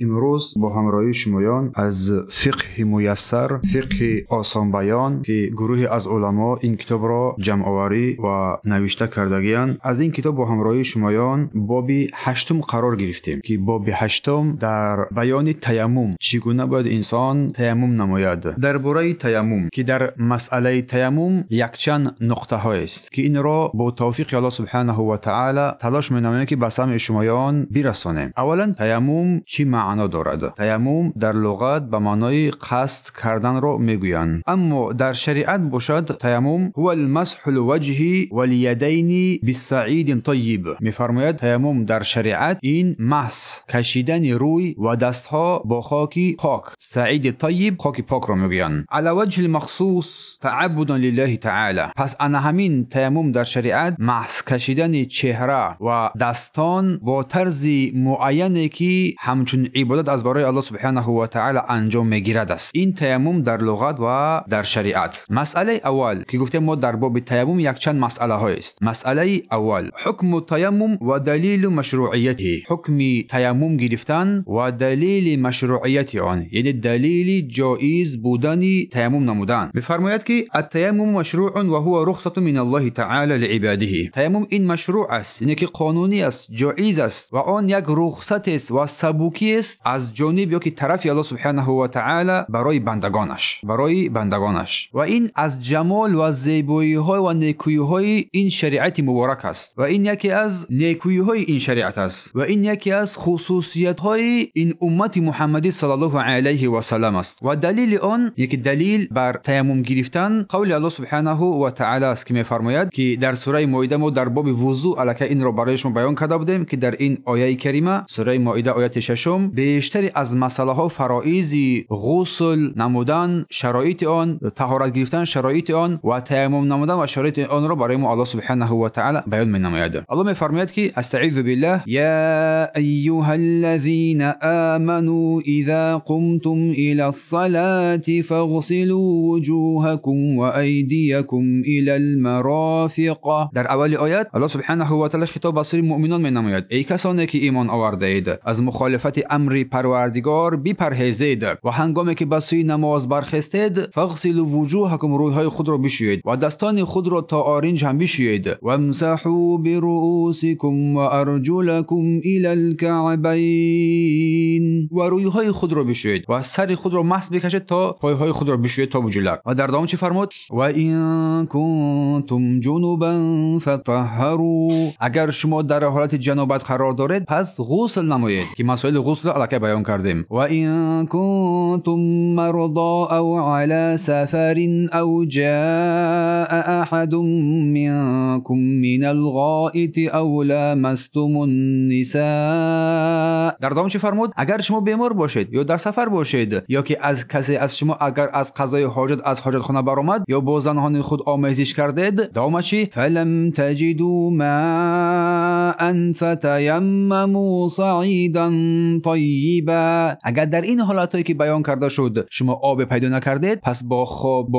Имрӯз бо ҳамроҳии шумоён аз фиқҳи муяссар, фиқҳи осонбаён, ки гурӯҳе аз уламо ин китобро ҷамъоварӣ ва навишта кардагиянд, аз ин китоб бо ҳамроҳии шумоён боби ҳаштум қарор гирифтем, ки боби ҳаштум дар баёни таяммум, чӣ гуна бояд инсон таяммум намояд. Дар бораи таяммум, ки дар масъалаи таяммум якчанд нуқтаҳоест, ки инро бо тавфиқи Аллоҳ субҳанаҳу ва таъоло талош менамоем, ки ба самъи шумоён бирасонем. Аввалан, таяммум чӣ маъно дорад? Таяммум дар луғат ба маънои қасд карданро мегӯянд, аммо дар шариат бошад, таяммум ҳува алмасҳу лваҷҳи валядайни биссаидин тайиб. Мефармояд, таяммум дар шариат ин масҳ кашидани рӯй ва дастҳо бо хоки пок. Саиди тайиб хоки покро мегӯянд. Ала ваҷҳи лмахсус тааббудан лиллаҳи таъола. Пас ана ҳамин таяммум дар шариат масҳ кашидани чеҳра ва дастон бо тарзи муайяне, ки ҳамчун ибодат аз барои Аллоҳ субҳанаҳу ва таъола анҷом мегирад аст. Ин таяммум дар луғат ва дар шариат. Масъалаи аввал, ки гуфтем мо дар боби таяммум якчанд масъалаҳоест. Масъалаи аввал: ҳукму таяммум ва далилу машруъиятиҳи. Ҳукми таяммум гирифтан ва далили машруъияти он, яъне далили ҷоиз будани таяммум намудан. Мефармояд, ки аттаяммуму машруъун ва ҳува рухсатун мин Аллоҳи таъола лиибадиҳи. Таяммум ин машруъ аст, яъне ки қонунӣ аст, ҷоиз аст ва он як рухсатест ва сабукиест аз ҷониб ё ки тарафи Аллоҳ субҳанаҳу ва таъола барои бандагонаш, барои бандагонаш. Ва ин аз ҷамол ва зебоиҳо ва некӯиҳои ин шариати муборак аст ва ин яке аз некӯиҳои ин шариат аст ва ин яке аз хусусиятҳои ин уммати Муҳаммадӣ саллаллоҳу алайҳи васаллам аст. Ва далили он, яке далил бар таяммум гирифтан, қавли Аллоҳ субҳанаҳу ва таъола аст, ки мефармояд, ки дар сураи Моида мо дар боби вузӯ аллакай инро барои шумо баён карда будем, ки дар ин ояи карима, сураи Моида ояти шашум, бештари аз масъалаҳо фароизи ғусл намудан, шароити он, таҳорат гирифтан, шароити он ва таяммум намудан ва шароити онро барои мо Аллоҳ субҳанаҳу ва таъола баён менамояд. Аллоҳ мефармояд, ки астаъизу биллаҳ: я айюҳаллазина аману иза қумтум илас-салати фағсилу вуҷуҳакум ва айдиякум илал марофиқ. Дар аввали оят Аллоҳ субҳанаҳу ва таъола хитоб ба сӯи муъминон менамояд: эй касоне ки имон овардаед, аз мухолифати амри Парвардигор бипарҳезед ва ҳангоме ки ба сӯи намоз бархестед, фағсилу вуҷуҳакум, рӯйҳои худро бишӯед ва дастони худро то оринҷ ҳам бишӯед, вамсаҳу бируусикум ва арҷулакум илал каъбайн, ва рӯйҳои худро бишӯед ва сари худро масҳ бикашед то пойҳои худро бишӯед то буҷулак. Ва дар давом чӣ фармуд? Ва ин кунтум ҷунубан фатаҳҳару. Агар шумо дар ҳолати ҷанобат қарор доред, пас ғусл намоед, ки масоили ғуслро аллакай баён кардем. Ва ин кунтум марда ав ала сафарин ав ҷаа аҳадун минкум минал ғоити ав ламастумун нисаа. Дар давом чӣ фармуд? Агар шумо бемор бошед ё дар сафар бошед, ё ки аз касе аз шумо агар аз қазои ҳоҷат аз ҳоҷатхона баромад ё бо занҳони худ омезиш кардед, давомаш чӣ? Фалам таҷиду маан фатаяммаму саидан тайиба. Агар дар ин ҳолатҳое ки баён карда шуд шумо обе пайдо накардед, пас бо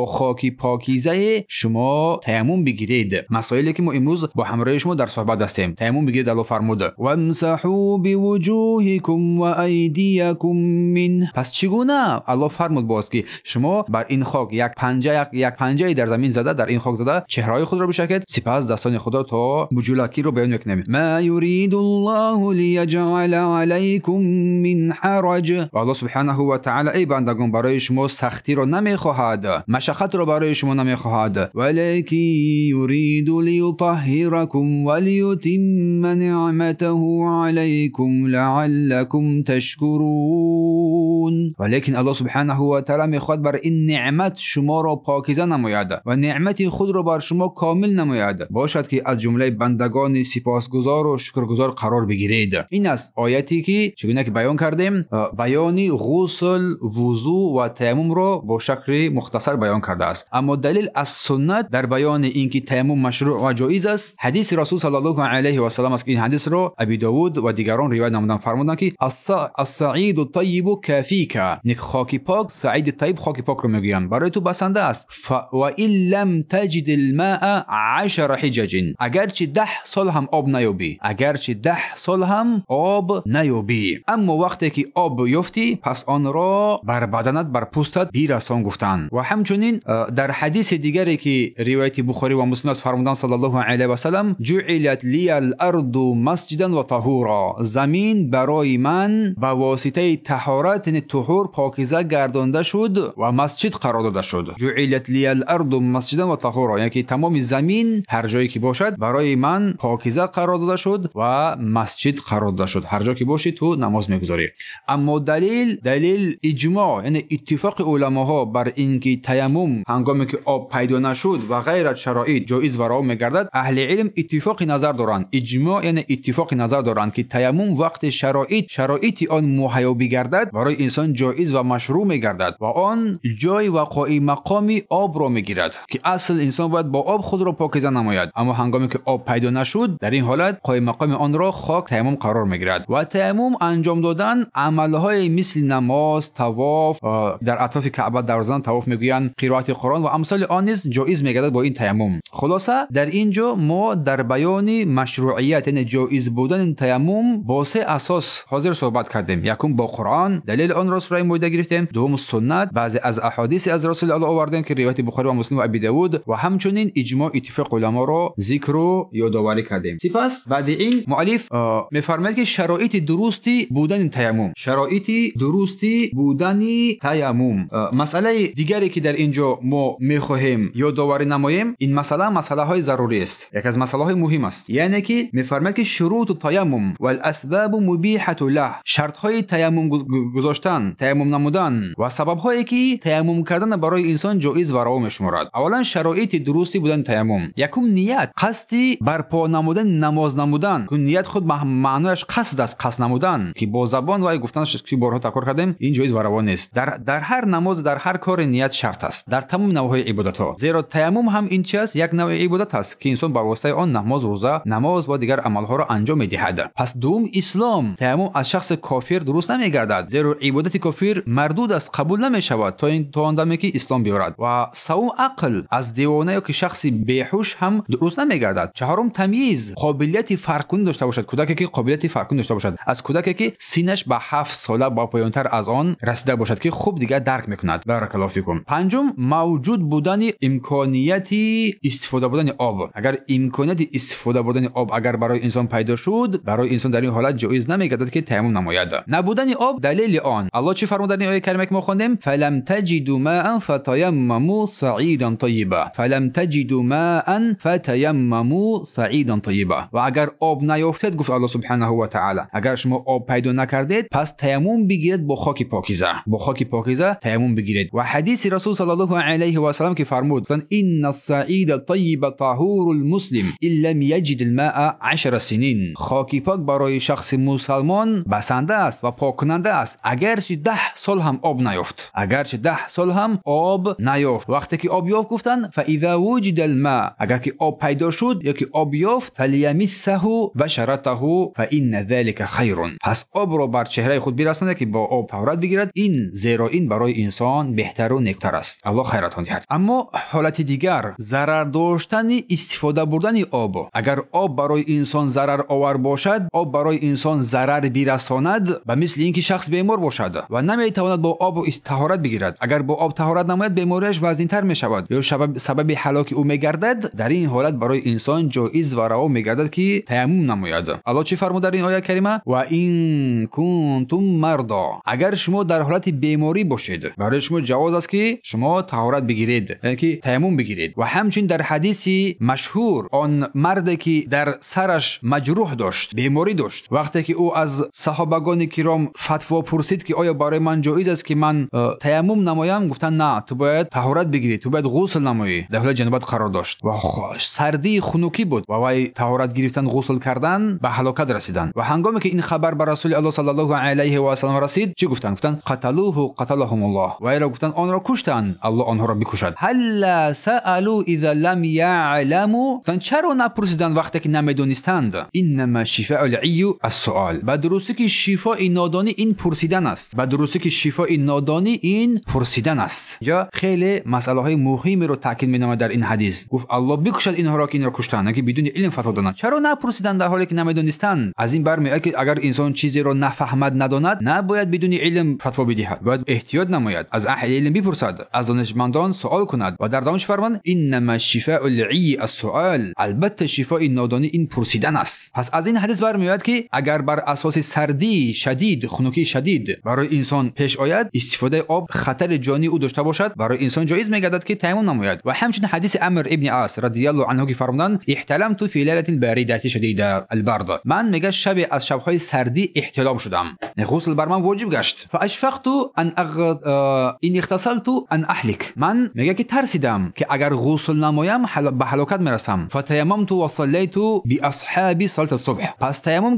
хоки покизае шумо таяммум бигиред. Масоиле ки мо имрӯз бо ҳамроҳи шумо дар суҳбат ҳастем. Таяммум бигиред, Аллоҳ фармуд: вамсаҳу бивуҷуҳикум ва айдиякум мин. Пас чӣ гуна Аллоҳ фармуд боз, ки шумо бар ин хок як панҷа, як панҷае дар замин зада, дар ин хок зада чеҳраҳои худро бишакед, сипас дастони худро то буҷулакиро баён мекунем. Ма юриду Аллоҳу лияҷъала алайкум мин ҳараҷ. Ва Аллоҳ субҳанаҳу ва таъола, эй бандагон, барои шумо сахтиро намехоҳад, машаққатро барои шумо намехоҳад. Валакин юриду лиютаҳҳиракум ва лиютимма ниъматаҳу алайкум лааллакум ташкурун. Валекин Аллоҳ субҳанаҳу ва таъола мехоҳад бар ин неъмат шуморо покиза намояд ва неъмати худро бар шумо комил намояд, бошад ки аз ҷумлаи бандагони сипосгузору шукргузор қарор бигиред. Ин аст ояте ки чӣ гуна ки баён кардем, баёни ғусл, вузӯ ва таяммумро бо шакли мухтасар баён кардааст. Аммо далил аз суннат дар баёни ин ки таяммум машруъ ва ҷоиз аст, ҳадиси Расул саллаллоҳу алайҳи васаллам аст, ки ин ҳадисро Аби Довуд ва дигарон ривоят намуданд, фармуданд, ки ас-саиду тайибу кафӣ. якфика, хоки пок, саиди тайиб хоки покро мегӯянд, барои ту басанда аст. Ва ин лам таҷид алмаа 10 ҳиҷаҷин, агарчи 10 сол ҳам об наёбӣ, агарчи 10 сол ҳам об наёбӣ, аммо вақте ки об ёфтӣ пас онро бар баданат, бар пӯстат бирасон гуфтанд. Ва ҳамчунин дар ҳадиси дигаре ки ривояти Бухорӣ ва Муслим аст, фармуданд саллаллоҳу алайҳи васаллам: ҷуилат лия ал-арду масҷидан ва таҳура, замин барои ман ба воситаи таҳорат, яъне туҳур, покиза гардонда шуд ва масҷид қарор дода шуд. Ҷуилат лия ал-арду масҷидан ва таҳура, яъне ки тамоми замин ҳар ҷое ки бошад барои ман покиза қарор дода шуд ва масҷид қарор дода шуд. Ҳар ҷо ки бошӣ ту намоз мегузорӣ. Аммо далел иҷмоъ, яъне иттифоқи уламоҳо бар ин ки таяммум ҳангоме ки об пайдо нашуд ва ғайра шароит ҷоиз ва раво мегардад, аҳли илм иттифоқи назар доранд. Иҷмоъ яъне иттифоқи назар доранд ки таяммум вақти шароити он муҳайё бигардад барои инсон ҷоиз ва машрӯъ мегардад ва он ҷой ва қоим мақоми обро мегирад, ки асл инсон бояд бо об худро покиза намояд. Аммо ҳангоме ки об пайдо нашуд, дар ин ҳолат қоим мақоми онро хок таяммум қарор мегирад. Ва таяммум анҷом додан амалҳои мисли намоз, тавоф, дар атрофи Каъба дар зан тавоф мегӯянд, қироати Қуръон ва амсоли он низ ҷоиз мегардад бо ин таяммум. Хулоса дар ин ҷо мо дар баёни машрӯъият, яъне ҷоиз будани таяммум бо се асос ҳозир суҳбат кардем. Якум бо Қуръон, далели онро сураи Моида гирифтем. Дуюм суннат, баъзе аз аҳодиси аз Расули Аллоҳ овардем ки ривояти Бухорӣ ва Муслим ва Аби Давуд, ва ҳамчунин иҷмоъ, иттифоқ уламоро зикру ёдоварӣ кардем. Сипас баъди ин муаллиф мефармояд ки шароити дурусти будани таяммум, шароити дурусти будани таяммум. Масъалаи дигаре ки дар ин ҷо мо мехоҳем ёдоварӣ намоем, ин масъала масъалаҳои зарурӣ аст, яке аз масъалаҳои муҳим аст. Яъне ки мефармояд ки шуруту таяммум вал асбабу мубиҳату лаҳ, шартҳои таяммум гузоштан, таяммум намудан ва сабабҳое ки таяммум кардан барои инсон ҷоиз ва раво мешуморад. Аввалан шароити дурусти будани таяммум. Якум ният, қасди барпо намудан намоз намудан. Ният худ маънояш қасд аст, қасд намудан, ки бо забон ва гуфтанаш ки борҳо такрор кардем, ин ҷоиз ва раво нест. Дар ҳар намоз, дар ҳар кор ният шарт аст, дар тамоми навъҳои ибодатҳо. Зеро таяммум ҳам ин чи аст? Як навъи ибодат аст ки инсон ба воситаи он намоз, рӯза, намоз ва дигар амалҳоро анҷом медиҳад. Пас дуюм ислом. Таяммум аз шахси кофир дуруст намегардад, зеро ибодати кофир мардуд аст, қабул намешавад то он даме ки ислом биёрад. Ва севум ақл, аз девона ё ки шахси беҳуш ҳам дуруст намегардад. Чаҳорум тамйиз, қобилияти фарқкунӣ дошта бошад, кӯдаке ки қобилияти фарқкунӣ дошта бошад, аз кӯдаке ки синаш ба 7 сола ба поёнтар аз он расида бошад, ки хуб дигар дарк мекунад. Баракаллоҳу фикум. Панҷум мавҷуд будани имконияти истифода бурдани об. Агар имконияти истифода бурдани об агар барои инсон пайдо шуд, барои инсон дар ин ҳолат ҷоиз намегардад ки таяммум намояд. Набудани об далели он. Аллоҳ чӣ фармуд дар ин ояи карима ки мо хондем? Фалам таҷиду маан фатаяммаму саидан тайиба. Фалам таҷиду маан фатаяммаму саидан тайиба. Ва агар об наёфтед, гуфт Аллоҳ субҳанаҳу ва таъала, агар шумо об пайдо накардед, пас таяммум бигиред бо хоки покиза. Бо хоки покиза таяммум бигиред. Ва ҳадиси Расул саллаллоҳу алайҳи ва саллам ки фармуд: инна ас-саида тайиба таҳурул муслим ин лам яҷид ал-маа 10 синин. Хоки пок барои шахси мусалмон басанда аст ва поккунанда аст, агарчи 10 сол ҳам об наёфт. Агарчи 10 сол ҳам об наёфт. Вақте ки об ёфт, гуфтанд фаиза вуҷида ал-ма, агар ки об пайдо шуд ё ки об ёфт, фалямиссаҳу башаратаҳу фа инна залика хайрун. Пас обро бар чеҳраи худ бирасонад ки бо об таҳорат бигирад, ин зеро ин барои инсон беҳтару нектар аст. Аллоҳ хайратон диҳад. Аммо ҳолати дигар, зарар доштани истифода бурдани об. Агар об барои инсон зараровар бошад, об барои инсон зарар бирасонад, ба мисли ин ки шахс бемор бошад ва наметавонад бо об таҳорат бигирад. Агар бо об таҳорат намояд, бемориаш вазнинтар мешавад ё сабаби ҳалоки ӯ мегардад. Дар ин ҳолат барои инсон ҷоиз ва раво мегардад ки таяммум намояд. Аллоҳ чӣ фармуд дар ин ояи карима? Ва ин кунтум мардо, агар шумо дар ҳолати беморӣ бошед, барои шумо ҷавоз аст ки шумо таҳорат бигиред, яъне ки таяммум бигиред. Ва ҳамчунин дар ҳадиси машҳур, он марде ки дар сараш маҷрӯҳ дошт, беморӣ дошт, вақте ки ӯ аз саҳобагони киром фатво пурсид ки оё барои ман ҷоиз аст ки ман таяммум намоям, гуфтанд на, ту бояд таҳорат бигирӣ, ту бояд ғусл намоӣ. Дар ҳолати ҷанобат қарор дошт ва сардии хунукӣ буд ва вай таҳорат гирифтан, ғусл кардан ба ҳалокат расиданд. Ва ҳангоме ки ин хабар ба Расули Аллоҳ саллаллоҳу алайҳи ва саллам расид, чӣ гуфтанд? Гуфтанд қаталуҳу қаталаҳумуллоҳ. Вайро гуфтанд онро куштанд, Аллоҳ онҳоро бикушад. Ҳалла саалу иза лам яъламу, гуфтанд чаро напурсиданд вақте ки намедонистанд? Иннама шифаул ию ас-суол. Ба дурустӣ ки шифои нодонӣ ин пурсидан аст. аст. Ба дурустӣ ки шифои нодонӣ ин пурсидан аст. Инҷо хеле масъалаҳои муҳимеро таъкид менамояд дар ин ҳадис. Гуфт Аллоҳ бикушад инҳоро ки инро куштанд, ки бидуни илм фатво доданд. Чаро напурсиданд дар ҳоле ки намедонистанд? Аз ин бармеояд ки агар инсон чизеро нафаҳмад, надонад, набояд бидуни илм фатво бидиҳад. Бояд эҳтиёт намояд, аз аҳли илм бипурсад, аз донишмандон савол кунад. Ва дар давомаш фармуд: иннама шифаул ий ас-суал. Албатта шифои нодонӣ ин пурсидан аст. Пас аз ин ҳадис бармеояд ки агар бар асоси сардии шадид, хунукии шадид барои инсон пеш ояд, истифодаи об хатари ҷонии ӯ дошта бошад, барои инсон ҷоиз мегардад ки таяммум намояд. Ва ҳамчунин ҳадиси Амр ибни Ас радиаллоҳу анҳу ки фармуданд: احتلمت في ليلة باردة شديدة البرد. من میگه شب از شب‌های سردی احتلام شدم، غسل بر من واجب گشت. فاشفقت ان ان اغتسلت ان اهلك. من میگه که ترسیدم که اگر غسل نمایم به هلاکت میرسم. فتیممت و صلیت باصحابي صلاة الصبح. پس تیمم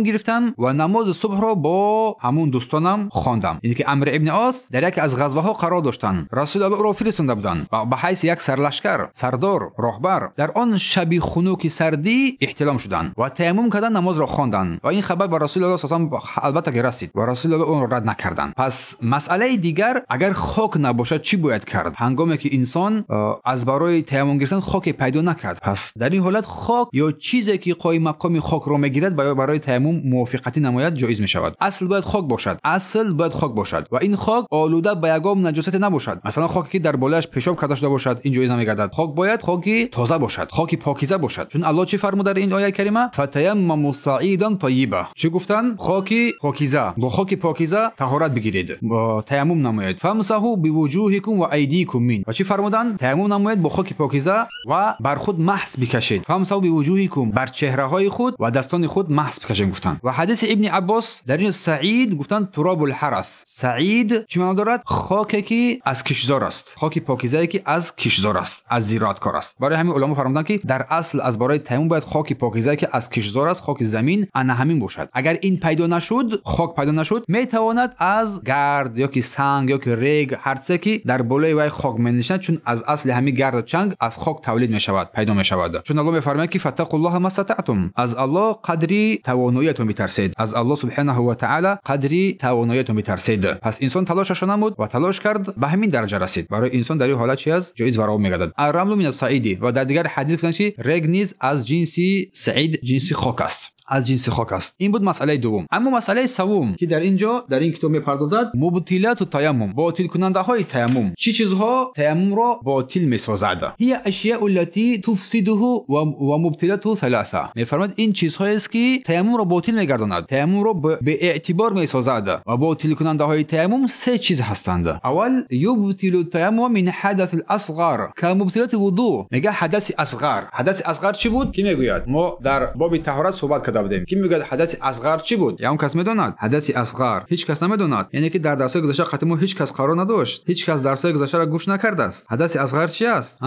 گرفتم و نماز صبح را با همون دوستانم خواندم. یعنی که امر ابن عاص در یکی از غزوه ها قرار داشتن، رسول الله را فرستاده بودند به حیث یک سرلشکر، سردار، راهبر. در آن شب خنوک سردی احتلام شدند و تیمم کردن، نماز را خواندند و این خبر به رسول الله صلی الله علیه و البته که رسید و رسول الله اون را رد نکردند. پس مسئله دیگر، اگر خاک نباشد چی باید کرد؟ هنگامی که انسان از برای تیمم گرفتن خاک پیدا نکرد، پس در این حالت خاک یا چیزی که قایم مقام خاک را میگیرد برای تیمم موافقتی نماید جایز می شود. اصل باید خاک باشد، اصل باید خاک باشد و این خاک آلوده به یگام نجاست نباشد. مثلا خاکی که در بالایش پیشاب کرده شده باشد این جایز نمیگردد. خاک باید خاکی تازه باشد، خاکی پاکیزه باشد. چون الله چی فرمود در این آیه کریمه؟ فتیمموا صعیدا طیبا. چی گفتن؟ خاکی پاکیزه، با خاک پاکیزه طهارت بگیرید، با تیمم نمایید. فامسحوا بوجوهکم و ایدیکم من. و چی فرمودن؟ تیمم نمایید با خاک پاکیزه و بر خود محس بکشید. فامسحوا بوجوهکم، بر چهره های خود و دستان خود محس بکشید گفتن. و حدیث ابن عباس در این سعید گفتن تراب الحرث. سعید چی معنا دارد؟ خاکی که از کشزار است، خاک پاکیزه که از کشزار است، از زراعتکار است. برای همین علما فرمودند که در اصل از برای تیمم باید خاک پاکیزه که از کشزار است، خاک زمین انا همین باشد. اگر این پیدا نشد، خاک پیدا نشد، میتواند از گرد یا که سنگ یا که ریگ، هر چیزی که در بالای وی خاک منشند، چون از اصل همین گرد و چنگ از خاک تولید میشود، پیدا میشود. چون الله میفرماید که فتقوا الله ما استطعتم، از الله قدری تواناییتون بترسید، از الله سبحانه و تعالی قدری تواناییتون بترسید. پس انسان تلاشش نمود و تلاش کرد، به همین درجه رسید. برای انسان در این حالت چی از جایز ورا میگردد. الرمل من الصعید. و در دیگر حدیث گفتن که ریگ نیز از جنسی سعید، جنسی خاک است، از جنس خاک است. این بود مسئله دوم. اما مسئله سوم که در اینجا در این کتاب میپردازد، مبطلات التیمم، باطل کننده های تیمم. چی چیزها تیمم را باطل میسازد؟ هي اشیاء التي تفسده و مبطلاته ثلاثه. میفرماید این چیزهایی است که تیمم را باطل میگرداند، تیمم را به اعتبار میسازد. و باطل کننده های تیمم سه چیز هستند. اول، یبطل التیمم من حدث الاصغر كمبطلات الوضوء. میگه حدث اصغر. حدث اصغر چی بود؟ کی میگوید؟ ما در باب طهارت صحبت کرده بودیم. کی میگه حدث اصغر چی بود؟ یا اون کس میدوند حدث اصغر؟ هیچ کس نمیدوند. یعنی که در درس‌های گذشته قطعا هیچ کس قرار نداشت، هیچ کس درس‌های گذشته را گوش نکرده است. حدث اصغر چی است؟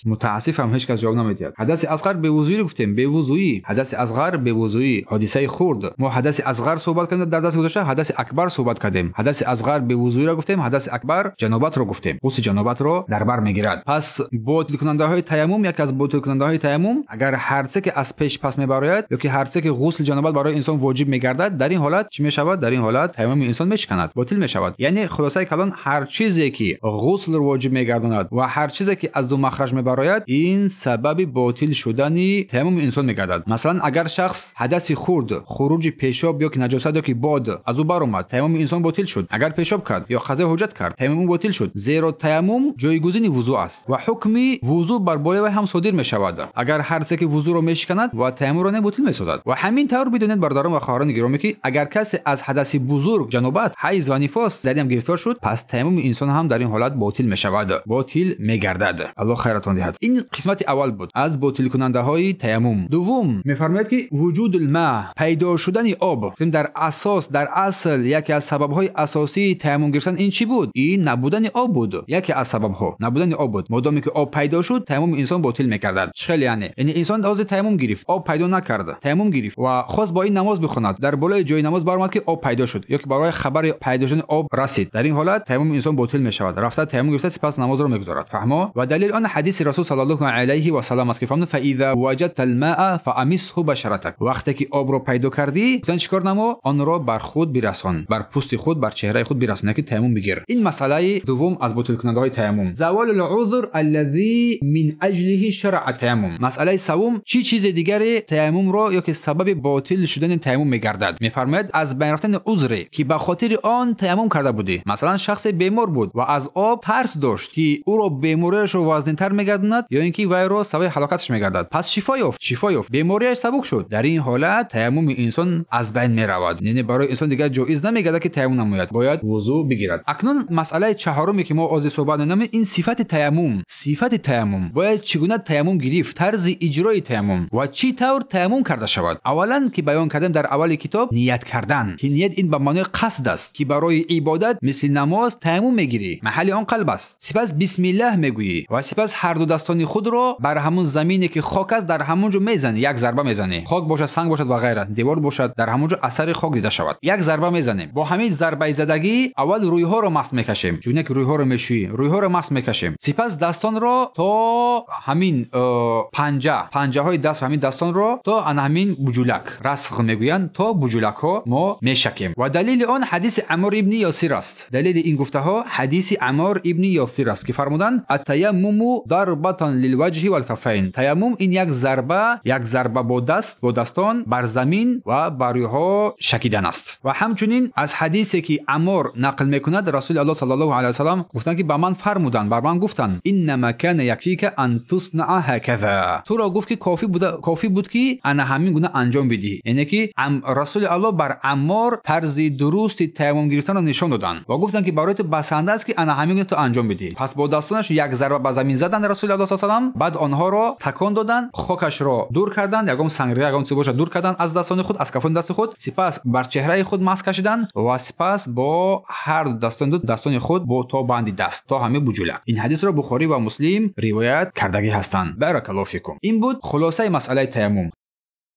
متاسفم هیچ کس جواب نمیدهد. حدث اصغر به وضوئی گفتیم، به وضوئی. حدث اصغر به وضوئی، حادثه خرد. ما حدث اصغر صحبت کردیم در درس گذشته، حدث اکبر صحبت کردیم. حدث اصغر به وضوئی را گفتیم، حدث اکبر جنابت را گفتیم، غسل جنابت را در بر میگیرد. پس باطل کننده های تیمم، یکی از باطل کننده های تیمم، اگر هر چه که از پیش پس میبراید یا که هر چه که غسل جنابت برای انسان واجب میگردد، در این حالت چی میشود؟ در این حالت تیمم انسان میشکند، باطل میشود. یعنی خلاصه کلان، هر چیزی که غسل را واجب میگرداند و هر چیزی که از دو مخرج میبراید، این سبب باطل شدن تیمم انسان میگردد. مثلا اگر شخص حدث خرد، خروج پیشاب یا که نجاست یا که باد از او برآمد، تیمم انسان باطل شد. اگر پیشاب کرد یا قضای حاجت کرد، تیمم باطل شد، زیرا تیمم جایگزین وضو است و حکم وضو بر بالای هم صادر میشود. اگر هر چیزی که وضو را میشکند و تیمم را باطل میسازد. و همین طور بدونید برادران و خواهران گرامی که اگر کسی از حدث بزرگ، جنابت، حیض و نفاس در این گرفتار شد، پس تیمم انسان هم در این حالت باطل میشود، باطل میگردد. الله خیرتان دهد. این قسمت اول بود از باطل کننده های تیمم. دوم میفرماید که وجود الماء، پیدا شدن آب. در اساس، در اصل یکی از سبب های اساسی تیمم گرفتن این چی بود؟ این نبودن آب بود. یکی از سبب ها نبودن آب بود. مادامی که آب پیدا شد، تیمم انسان باطل میکردد. چخیل یعنی انسان از تیمم گرفت، آب پیدا نکرد، تیمم گرفت، гирифт ва хост бо ин намоз бихонад, дар болои ҷои намоз баромад ки об пайдо шуд ё ки барои хабари пайдо шудани об расид, дар ин ҳолат таяммуми инсон ботил мешавад. Рафта таяммум гирифта, сипас намозро мегузорад. Фаҳмо? Ва далели он ҳадиси Расул саллаллоҳу алайҳи ва саллам аст ки фармуд: فإذا وجدت الماء فأمسه بشرتك. Вақте ки обро пайдо кардӣ, гуфтан чикор намо? Онро бар худ бирасон, бар пӯсти худ, бар чеҳраи худ бирасон, яки таяммум бигир. Ин масъалаи дуввум аз ботилкунандаҳои таяммум. زوال العذر الذي من اجله شرع التيمم. Масъалаи севум, чӣ чизи дигаре таяммумро ё ки сабаби ботил шудани таяммум мегардад? Мефармояд аз байн рафтани узре ки ба хотири он таяммум карда будӣ. Масалан, шахсе бемор буд ва аз об тарс дошт ки ӯро бемориашро вазнинтар мегардонад ё ин ки вайро сабаби ҳалокаташ мегардад. Пас шифо ёфт, бемориаш сабук шуд. Дар ин ҳолат таяммуми инсон аз байн меравад, яъне барои инсон дигар ҷоиз намегардад ки таяммум намояд, бояд вузӯ бигирад. Акнун масъалаи чаҳоруме ки мо ози суҳбат менамоем, ин сифати таяммум. Сифати таяммум бояд чӣ гуна таяммум гирифт, тарзи иҷрои таяммум ва чӣ тавр таяммум карда шавад. Аввалан ки баён кардем дар аввали китоб, ният кардан, ки ният ин ба маънои қасд аст ки барои ибодат мисли намоз таяммум мегирӣ, маҳалли он қалб аст. Сипас бисмиллаҳ мегӯӣ ва сипас ҳар ду дастони худро бар ҳамун замине ки хок аст дар ҳамун ҷо мезанӣ, як зарба мезанӣ, хок бошад, санг бошад ва ғайра, девор бошад, дар ҳамун ҷо асари хок дида шавад. Як зарба мезанем. Бо ҳамин зарбаи задагӣ аввал рӯйҳоро масҳ мекашем, чуне ки рӯйҳоро мешӯӣ, рӯйҳоро масҳ мекашем. Сипас дастонро то ҳамин панҷаҳои даст ва ҳамин дастонро то ана ҳамин буҷулак, расғ мегӯянд, то буҷулакҳо мо мешакем. Ва далели он ҳадиси Аммор ибни Ёсир аст. Далели ин гуфтаҳо ҳадиси Аммор ибни Ёсир аст ки фармуданд: аттаяммуму дарбатан лилваҷҳи валкафайн. Таяммум ин як зарба бо даст, бо дастон бар замин ва бар рӯйҳо шакидан аст. Ва ҳамчунин аз ҳадисе ки Аммор нақл мекунад, Расули Аллоҳ саллаллоҳу алайҳи васаллам гуфтанд ки ба ман фармуданд, бар ман гуфтанд: иннама кана якфика ан туснаъа ҳаказа. Туро гуфт ки кофӣ буд ки ана ҳамин гуна анҷом бидиҳӣ. Яъне ки Расули Аллоҳ бар Аммор тарзи дурусти таяммум гирифтанро нишон доданд ва гуфтанд ки барои ту басанда аст ки ана ҳамин гуна ту анҷом бидиҳӣ. Пас бо дастонаш як зарба ба замин заданд Расули Аллоҳ саллаллоҳу алайҳи васаллам, баъд онҳоро такон доданд, хокашро дур карданд, ягон сангре, ягон чиз бошад дур карданд аз дастони худ, аз кафони дасти худ, сипас бар чеҳраи худ масҳ кашиданд ва сипас бо ҳар ду дастони худ бо то банди даст то ҳамин буҷулак. Ин ҳадисро Бухорӣ ва Муслим ривоят кардагӣ ҳастанд. Баракаллоҳу фикум. Ин буд хулосаи масъалаи таяммум.